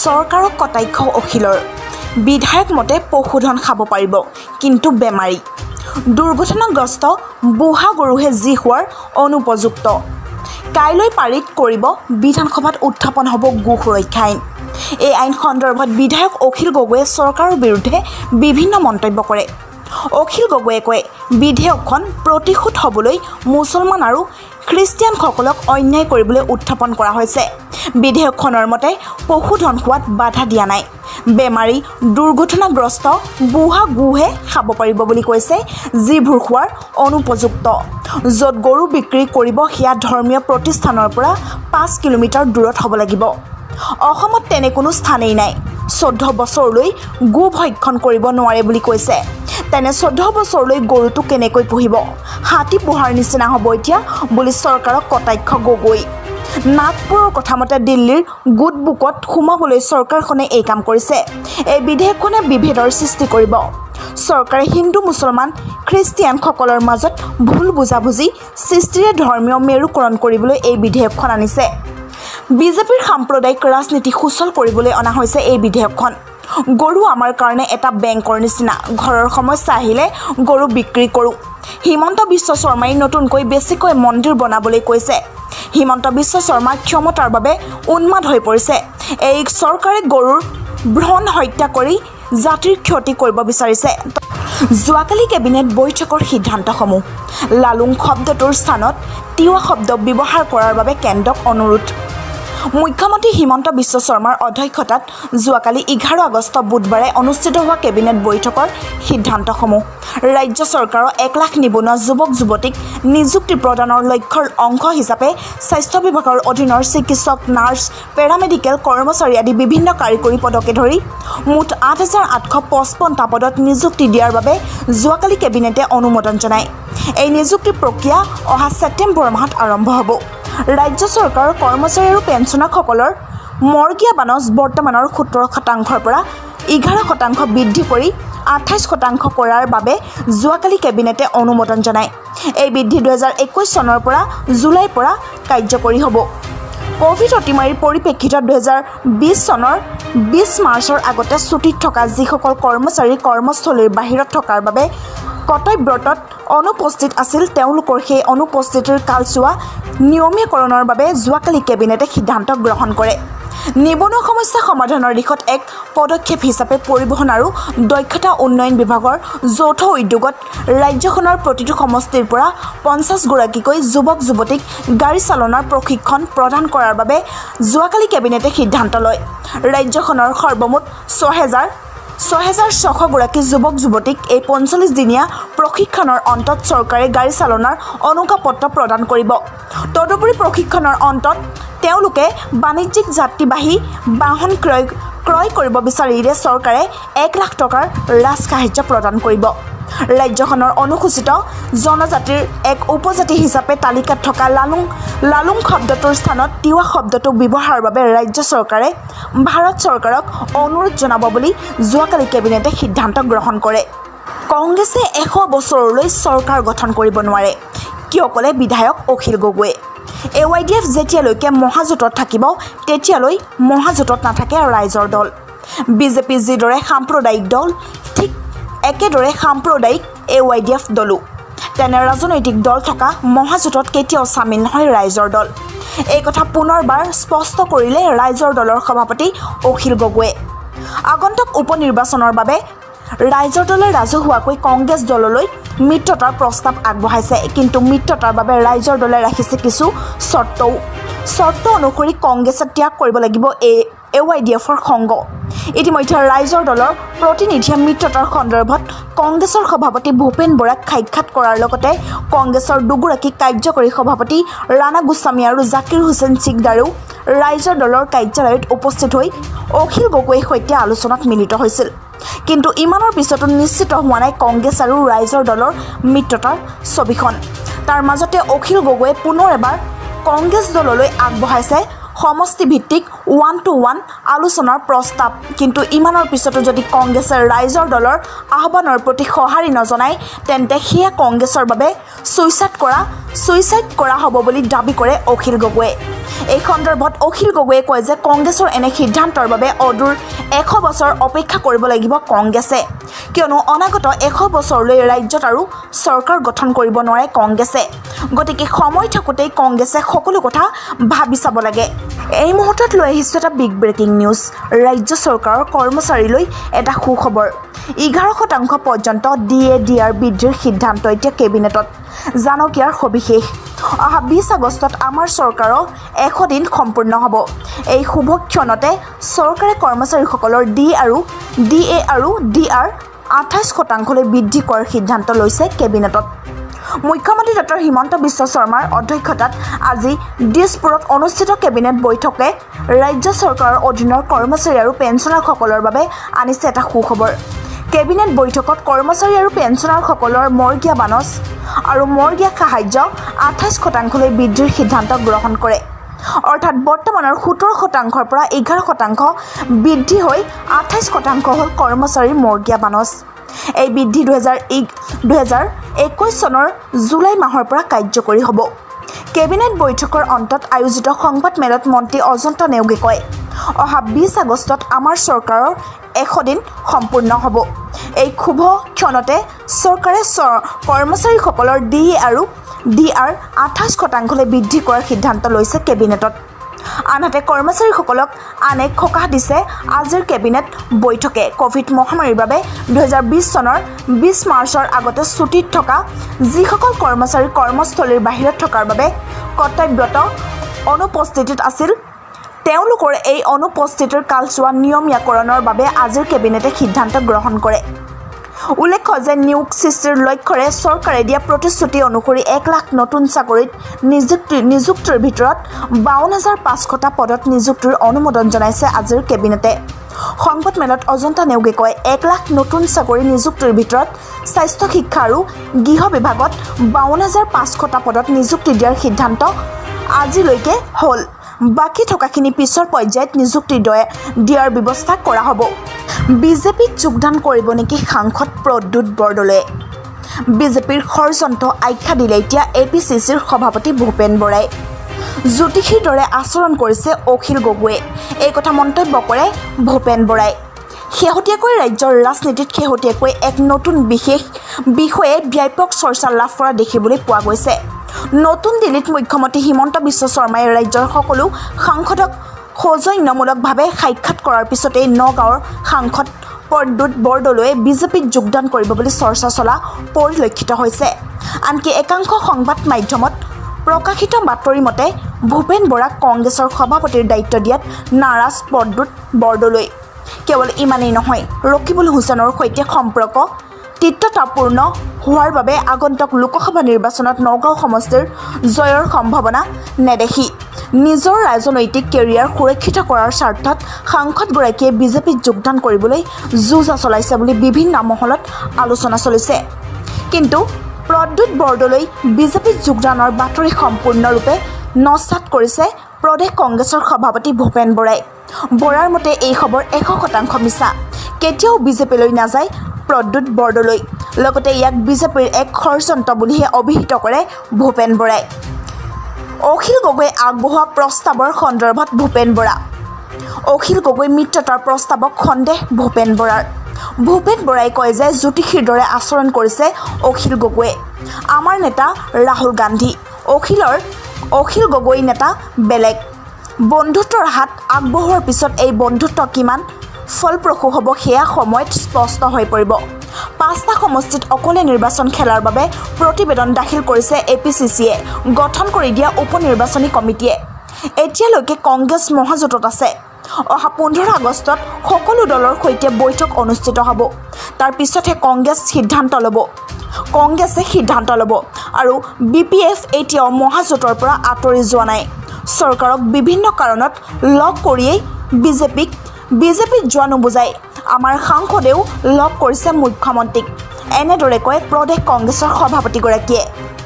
চৰকাৰক কটাক্ষ অখিলৰ। বিধায়ক মতে পশুধন খাব পাৰিব, কিন্তু বেমাৰী, দুৰ্ঘটনাগ্ৰস্ত বুঢ়া গৰুহে যি হোৱাৰ অনুপযুক্ত। কাইলৈ পাৰিত কৰিব বিধানসভাত উত্থাপন হ'ব গো সুৰক্ষা আইন। এই আইন সন্দৰ্ভত বিধায়ক অখিল গগৈয়ে চৰকাৰৰ বিৰুদ্ধে বিভিন্ন মন্তব্য কৰে। অখিল গগৈয়ে কয়, বিধেয়কখন প্ৰতিশোধ হ'বলৈ মুছলমান আৰু খ্ৰীষ্টিয়ানসকলক অন্যায় কৰিবলৈ উত্থাপন কৰা হৈছে। বিধেয়কখনৰ মতে পশুধন খোৱাত বাধা দিয়া নাই, বেমাৰী, দুৰ্ঘটনাগ্ৰস্ত, বুঢ়া গোহে খাব পাৰিব বুলি কৈছে, যিবোৰ খোৱাৰ অনুপযুক্ত। য'ত গৰু বিক্ৰী কৰিব সেয়া ধৰ্মীয় প্ৰতিষ্ঠানৰ পৰা 5 কিলোমিটাৰ দূৰত হ'ব লাগিব। অসমত তেনে কোনো স্থানেই নাই। 14 বছৰলৈ গো ভক্ষণ কৰিব নোৱাৰে বুলি কৈছে। তেনে 14 বছৰলৈ গৰুটো কেনেকৈ পুহিব? হাতী পোহাৰ নিচিনা হ'ব এতিয়া বুলি চৰকাৰক কটাক্ষ গগৈ। নাগপুৰৰ কথামতে দিল্লীৰ গুড বুকত সোমাবলৈ চৰকাৰখনে এই কাম কৰিছে। এই বিধেয়কখনে বিভেদৰ সৃষ্টি কৰিব। চৰকাৰে হিন্দু, মুছলমান, খ্ৰীষ্টিয়ানসকলৰ মাজত ভুল বুজাবুজি সৃষ্টিৰে ধৰ্মীয় মেৰুকৰণ কৰিবলৈ এই বিধেয়কখন আনিছে। বিজেপিৰ সাম্প্ৰদায়িক ৰাজনীতি সুচল কৰিবলৈ অনা হৈছে এই বিধেয়কখন। গৰু আমাৰ কাৰণে এটা বেংকৰ নিচিনা। ঘৰৰ সমস্যা আহিলে গৰু বিক্ৰী কৰোঁ। হিমন্ত বিশ্ব শৰ্মাই নতুনকৈ বেছিকৈ মন্দিৰ বনাবলৈ কৈছে। হিমন্ত বিশ্ব শৰ্মা ক্ষমতাৰ বাবে উন্মাদ হৈ পৰিছে। এই চৰকাৰে গৰুৰ ভ্ৰূণ হত্যা কৰি জাতিৰ ক্ষতি কৰিব বিচাৰিছে। যোৱাকালি কেবিনেট বৈঠকৰ সিদ্ধান্তসমূহ। লালুং শব্দটোৰ স্থানত তিৱা শব্দ ব্যৱহাৰ কৰাৰ বাবে কেন্দ্ৰক অনুৰোধ। মুখ্যমন্ত্ৰী হিমন্ত বিশ্ব শৰ্মাৰ অধ্যক্ষতাত যোৱাকালি 11 আগষ্ট বুধবাৰে অনুষ্ঠিত হোৱা কেবিনেট বৈঠকৰ সিদ্ধান্তসমূহ। ৰাজ্য চৰকাৰৰ 1 লাখ নিবনুৱা যুৱক যুৱতীক নিযুক্তি প্ৰদানৰ লক্ষ্যৰ অংশ হিচাপে স্বাস্থ্য বিভাগৰ অধীনৰ চিকিৎসক, নাৰ্ছ, পেৰামেডিকেল কৰ্মচাৰী আদি বিভিন্ন কাৰিকৰী পদকে ধৰি মুঠ 8855টা পদত নিযুক্তি দিয়াৰ বাবে যোৱাকালি কেবিনেটে অনুমোদন জনায়। এই নিযুক্তি প্ৰক্ৰিয়া অহা ছেপ্টেম্বৰ মাহত আৰম্ভ হ'ব। ৰাজ্য চৰকাৰৰ কৰ্মচাৰী আৰু পেঞ্চনাৰসকলৰ মৰ্গীয়া বানচ বৰ্তমানৰ 17 শতাংশৰ পৰা 11% বৃদ্ধি কৰি 28% কৰাৰ বাবে যোৱাকালি কেবিনেটে অনুমোদন জনায়। এই বৃদ্ধি 2021 চনৰ পৰা জুলাইৰ পৰা কাৰ্যকৰী হ'ব। ক'ভিড অতিমাৰীৰ পৰিপ্ৰেক্ষিতত 2020 চনৰ 20 মাৰ্চৰ আগতে ছুটীত থকা যিসকল কৰ্মচাৰী কৰ্মস্থলীৰ বাহিৰত থকাৰ বাবে কৰ্তব্যৰত অনুপস্থিত আছিল, তেওঁলোকৰ সেই অনুপস্থিতিৰ কালচোৱা নিয়মীয়াকৰণৰ বাবে যোৱাকালি কেবিনেটে সিদ্ধান্ত গ্ৰহণ কৰে। নিবনুৱা সমস্যা সমাধানৰ দিশত এক পদক্ষেপ হিচাপে পৰিবহণ আৰু দক্ষতা উন্নয়ন বিভাগৰ যৌথ উদ্যোগত ৰাজ্যখনৰ প্ৰতিটো সমষ্টিৰ পৰা 50গৰাকীকৈ যুৱক যুৱতীক গাড়ী চালনাৰ প্ৰশিক্ষণ প্ৰদান কৰাৰ বাবে যোৱাকালি কেবিনেটে সিদ্ধান্ত লয়। ৰাজ্যখনৰ সৰ্বমুঠ 6600গৰাকী যুৱক যুৱতীক এই 45 দিনীয়া প্ৰশিক্ষণৰ অন্তত চৰকাৰে গাড়ী চালনাৰ অনুজ্ঞাপত্ৰ প্ৰদান কৰিব। তদুপৰি প্ৰশিক্ষণৰ অন্তত তেওঁলোকে বাণিজ্যিক যাত্ৰীবাহী বাহন ক্ৰয় কৰিব বিচাৰিলে চৰকাৰে 1 লাখ টকাৰ ৰাজসাহায্য প্ৰদান কৰিব। ৰাজ্যখনৰ অনুসূচিত জনজাতিৰ এক উপজাতি হিচাপে তালিকাত থকা লালুং শব্দটোৰ স্থানত তিৱা শব্দটো ব্যৱহাৰৰ বাবে ৰাজ্য চৰকাৰে ভাৰত চৰকাৰক অনুৰোধ জনাব বুলি যোৱাকালি কেবিনেটে সিদ্ধান্ত গ্ৰহণ কৰে। কংগ্ৰেছে 100 বছৰলৈ চৰকাৰ গঠন কৰিব নোৱাৰে, কিয় ক'লে বিধায়ক অখিল গগৈয়ে? এ ৱাই ডি এফ যেতিয়ালৈকে মহাজোঁটত থাকিব, তেতিয়ালৈ মহাজোঁটত নাথাকে ৰাইজৰ দল। বিজেপি যিদৰে সাম্প্ৰদায়িক দল, ঠিক একেদৰে সাম্প্ৰদায়িক এ ৱাই ডি এফ দলো। তেনে ৰাজনৈতিক দল থকা মহাজোঁটত কেতিয়াও চামিল নহয় ৰাইজৰ দল। এই কথা পুনৰবাৰ স্পষ্ট কৰিলে ৰাইজৰ দলৰ সভাপতি অখিল গগৈয়ে। আগন্তুক উপ নিৰ্বাচনৰ বাবে ৰাইজৰ দলে ৰাজহুৱাকৈ কংগ্ৰেছ দললৈ মিত্ৰতাৰ প্ৰস্তাৱ আগবঢ়াইছে। কিন্তু মিত্ৰতাৰ বাবে ৰাইজৰ দলে ৰাখিছে কিছু চৰ্তও। চৰ্ত অনুসৰি কংগ্ৰেছে ত্যাগ কৰিব লাগিব এই এ ৱাই ডি এফৰ সংগ। ইতিমধ্যে ৰাইজৰ দলৰ প্ৰতিনিধিয়ে মিত্ৰতাৰ সন্দৰ্ভত কংগ্ৰেছৰ সভাপতি ভূপেন বৰাক সাক্ষাৎ কৰাৰ লগতে কংগ্ৰেছৰ দুগৰাকী কাৰ্যকৰী সভাপতি ৰাণা গোস্বামী আৰু জাকিৰ হুছেইন চিকদাৰেও ৰাইজৰ দলৰ কাৰ্যালয়ত উপস্থিত হৈ অখিল গগৈৰ সৈতে আলোচনাত মিলিত হৈছিল। কিন্তু ইমানৰ পিছতো নিশ্চিত হোৱা নাই কংগ্ৰেছ আৰু ৰাইজৰ দলৰ মিত্ৰতাৰ ছবিখন। তাৰ মাজতে অখিল গগৈয়ে পুনৰ এবাৰ কংগ্ৰেছ দললৈ আগবঢ়াইছে সমষ্টিভিত্তিক 1 টু 1 আলোচনাৰ প্ৰস্তাৱ। কিন্তু ইমানৰ পিছতো যদি কংগ্ৰেছে ৰাইজৰ দলৰ আহ্বানৰ প্ৰতি সঁহাৰি নজনায়, তেন্তে সেয়া কংগ্ৰেছৰ বাবে ছুইচাইড কৰা হ'ব বুলি দাবী কৰে অখিল গগৈয়ে। এই সন্দৰ্ভত অখিল গগৈয়ে কয় যে কংগ্ৰেছৰ এনে সিদ্ধান্তৰ বাবে অদূৰ 100 বছৰ অপেক্ষা কৰিব লাগিব কংগ্ৰেছে। কিয়নো অনাগত 100 বছৰলৈ ৰাজ্যত আৰু চৰকাৰ গঠন কৰিব নোৱাৰে কংগ্ৰেছে। গতিকে সময় থাকোঁতেই কংগ্ৰেছে সকলো কথা ভাবি চাব লাগে। এই মুহূৰ্তত লৈ আহিছোঁ এটা বিগ ব্ৰেকিং নিউজ। ৰাজ্য চৰকাৰৰ কৰ্মচাৰীলৈ এটা সুখবৰ। 11% পৰ্যন্ত ডি এ, ডি আৰ বৃদ্ধিৰ সিদ্ধান্ত এতিয়া কেবিনেটত। জানক ইয়াৰ সবিশেষ। অহা 20 আগষ্টত আমাৰ চৰকাৰৰ 100 দিন সম্পূৰ্ণ হ'ব। এই শুভ ক্ষণতে চৰকাৰে কৰ্মচাৰীসকলৰ ডি এ আৰু ডি আৰ 28%লৈ বৃদ্ধি কৰাৰ সিদ্ধান্ত লৈছে কেবিনেটত। মুখ্যমন্ত্ৰী ডক্টৰ হিমন্ত বিশ্ব শৰ্মাৰ অধ্যক্ষতাত আজি দিছপুৰত অনুষ্ঠিত কেবিনেট বৈঠকে ৰাজ্য চৰকাৰৰ অধীনৰ কৰ্মচাৰী আৰু পেঞ্চনাৰসকলৰ বাবে আনিছে এটা সুখবৰ। কেবিনেট বৈঠকত কৰ্মচাৰী আৰু পেঞ্চনাৰসকলৰ মৰ্গীয়া বানচ আৰু মৰ্গীয়া সাহায্য 28%লৈ বৃদ্ধিৰ সিদ্ধান্ত গ্ৰহণ কৰে। অৰ্থাৎ বৰ্তমানৰ 17%ৰ পৰা 11% বৃদ্ধি হৈ 28% হ'ল কৰ্মচাৰীৰ মৰ্গীয়া বানচ। এই বৃদ্ধি 2021 চনৰ জুলাই মাহৰ পৰা কাৰ্যকৰী হ'ব। কেবিনেট বৈঠকৰ অন্তত আয়োজিত সংবাদমেলত মন্ত্ৰী অজন্তা নেওগে কয়, অহা 20 আগষ্টত আমাৰ চৰকাৰৰ 100 দিন সম্পূৰ্ণ হ'ব। এই শুভ ক্ষণতে চৰকাৰে কৰ্মচাৰীসকলৰ ডি এ আৰু ডি আৰ 28%লৈ বৃদ্ধি কৰাৰ সিদ্ধান্ত লৈছে কেবিনেটত। আনহাতে কৰ্মচাৰীসকলক আন এক সকাহ দিছে আজিৰ কেবিনেট বৈঠকে। ক'ভিড মহামাৰীৰ বাবে 2020 চনৰ 20 মাৰ্চৰ আগতে ছুটীত থকা যিসকল কৰ্মচাৰী কৰ্মস্থলীৰ বাহিৰত থকাৰ বাবে কৰ্তব্যত অনুপস্থিতিত আছিল, তেওঁলোকৰ এই অনুপস্থিতিৰ কালচোৱা নিয়মীয়াকৰণৰ বাবে আজিৰ কেবিনেটে সিদ্ধান্ত গ্ৰহণ কৰে। উল্লেখ্য যে নিয়োগ সৃষ্টিৰ লক্ষ্যৰে চৰকাৰে দিয়া প্ৰতিশ্ৰুতি অনুসৰি 1 লাখ নতুন চাকৰিত নিযুক্তিৰ ভিতৰত 52,500টা পদত নিযুক্তিৰ অনুমোদন জনাইছে আজিৰ কেবিনেটে। সংবাদমেলত অজন্তা নেওগে কয়, 1 লাখ নতুন চাকৰি নিযুক্তিৰ ভিতৰত স্বাস্থ্য, শিক্ষা আৰু গৃহ বিভাগত 52,500টা পদত নিযুক্তি দিয়াৰ সিদ্ধান্ত আজিলৈকে হ'ল। বাকী থকাখিনি পিছৰ পৰ্যায়ত নিযুক্তি দিয়াৰ ব্যৱস্থা কৰা হ'ব। বিজেপিত যোগদান কৰিব নেকি সাংসদ প্ৰদ্যুৎ বৰদলৈয়ে? বিজেপিৰ ষড়যন্ত্ৰ আখ্যা দিলে এতিয়া এ পি চি চিৰ সভাপতি ভূপেন বৰাই। জ্যোতিষীৰ দৰে আচৰণ কৰিছে অখিল গগৈয়ে, এই কথা মন্তব্য কৰে ভূপেন বৰাই। শেহতীয়াকৈ ৰাজ্যৰ ৰাজনীতিত শেহতীয়াকৈ এক নতুন বিশেষ বিষয়ে ব্যাপক চৰ্চা লাভ কৰা দেখিবলৈ পোৱা গৈছে। নতুন দিল্লীত মুখ্যমন্ত্ৰী হিমন্ত বিশ্ব শৰ্মাই ৰাজ্যৰ সকলো সাংসদক সৌজন্যমূলকভাৱে সাক্ষাৎ কৰাৰ পিছতেই নগাঁৱৰ সাংসদ প্ৰদ্যুৎ বৰদলৈয়ে বিজেপিত যোগদান কৰিব বুলি চৰ্চা চলা পৰিলক্ষিত হৈছে। আনকি একাংশ সংবাদ মাধ্যমত প্ৰকাশিত বাতৰি মতে ভূপেন বৰাক কংগ্ৰেছৰ সভাপতিৰ দায়িত্ব দিয়াত নাৰাজ প্ৰদ্যুৎ বৰদলৈ। কেৱল ইমানেই নহয়, ৰকিবুল হুছেইনৰ সৈতে সম্পৰ্ক তিক্ততাপূৰ্ণ হোৱাৰ বাবে আগন্তুক লোকসভা নিৰ্বাচনত নগাঁও সমষ্টিৰ জয়ৰ সম্ভাৱনা নেদেখি নিজৰ ৰাজনৈতিক কেৰিয়াৰ সুৰক্ষিত কৰাৰ স্বাৰ্থত সাংসদগৰাকীয়ে বিজেপিত যোগদান কৰিবলৈ যো-জা চলাইছে বুলি বিভিন্ন মহলত আলোচনা চলিছে। কিন্তু প্ৰদ্যুৎ বৰদলৈ বিজেপিত যোগদানৰ বাতৰি সম্পূৰ্ণৰূপে নস্যাৎ কৰিছে প্ৰদেশ কংগ্ৰেছৰ সভাপতি ভূপেন বৰাই। বৰাৰ মতে এই খবৰ 100% মিছা। কেতিয়াও বিজেপিলৈ নাযায় প্ৰদ্যুৎ বৰদলৈ। লগতে ইয়াক বিজেপিৰ এক ষড়যন্ত্ৰ বুলিহে অভিহিত কৰে ভূপেন বৰাই। অখিল গগৈয়ে আগবঢ়োৱা প্ৰস্তাৱৰ সন্দৰ্ভত ভূপেন বৰা। অখিল গগৈ মিত্ৰতাৰ প্ৰস্তাৱক সন্দেহ ভূপেন বৰাৰ। ভূপেন বৰাই কয় যে জ্যোতিষীৰ দৰে আচৰণ কৰিছে অখিল গগৈয়ে। আমাৰ নেতা ৰাহুল গান্ধী, অখিল গগৈ নেতা বেলেগ। বন্ধুত্বৰ হাত আগবঢ়োৱাৰ পিছত এই বন্ধুত্ব কিমান ফলপ্ৰসূ হ'ব, সেয়া সময়ত স্পষ্ট হৈ পৰিব। পাঁচটা সমষ্টিত অকলে নিৰ্বাচন খেলাৰ বাবে প্ৰতিবেদন দাখিল কৰিছে এ পি চি চিয়ে গঠন কৰি দিয়া উপ নিৰ্বাচনী কমিটিয়ে। এতিয়ালৈকে কংগ্ৰেছ মহাজোঁটত আছে। অহা 15 আগষ্টত সকলো দলৰ সৈতে বৈঠক অনুষ্ঠিত হ'ব। তাৰ পিছতহে কংগ্ৰেছে সিদ্ধান্ত ল'ব আৰু বি পি এফ এতিয়াও মহাজোঁটৰ পৰা আঁতৰি যোৱা নাই। চৰকাৰক বিভিন্ন কাৰণত লগ কৰিয়েই বিজেপিত যোৱা নুবুজায়। আমাৰ সাংসদেও লগ কৰিছে মুখ্যমন্ত্ৰীক, এনেদৰে কয় প্ৰদেশ কংগ্ৰেছৰ সভাপতিগৰাকীয়ে।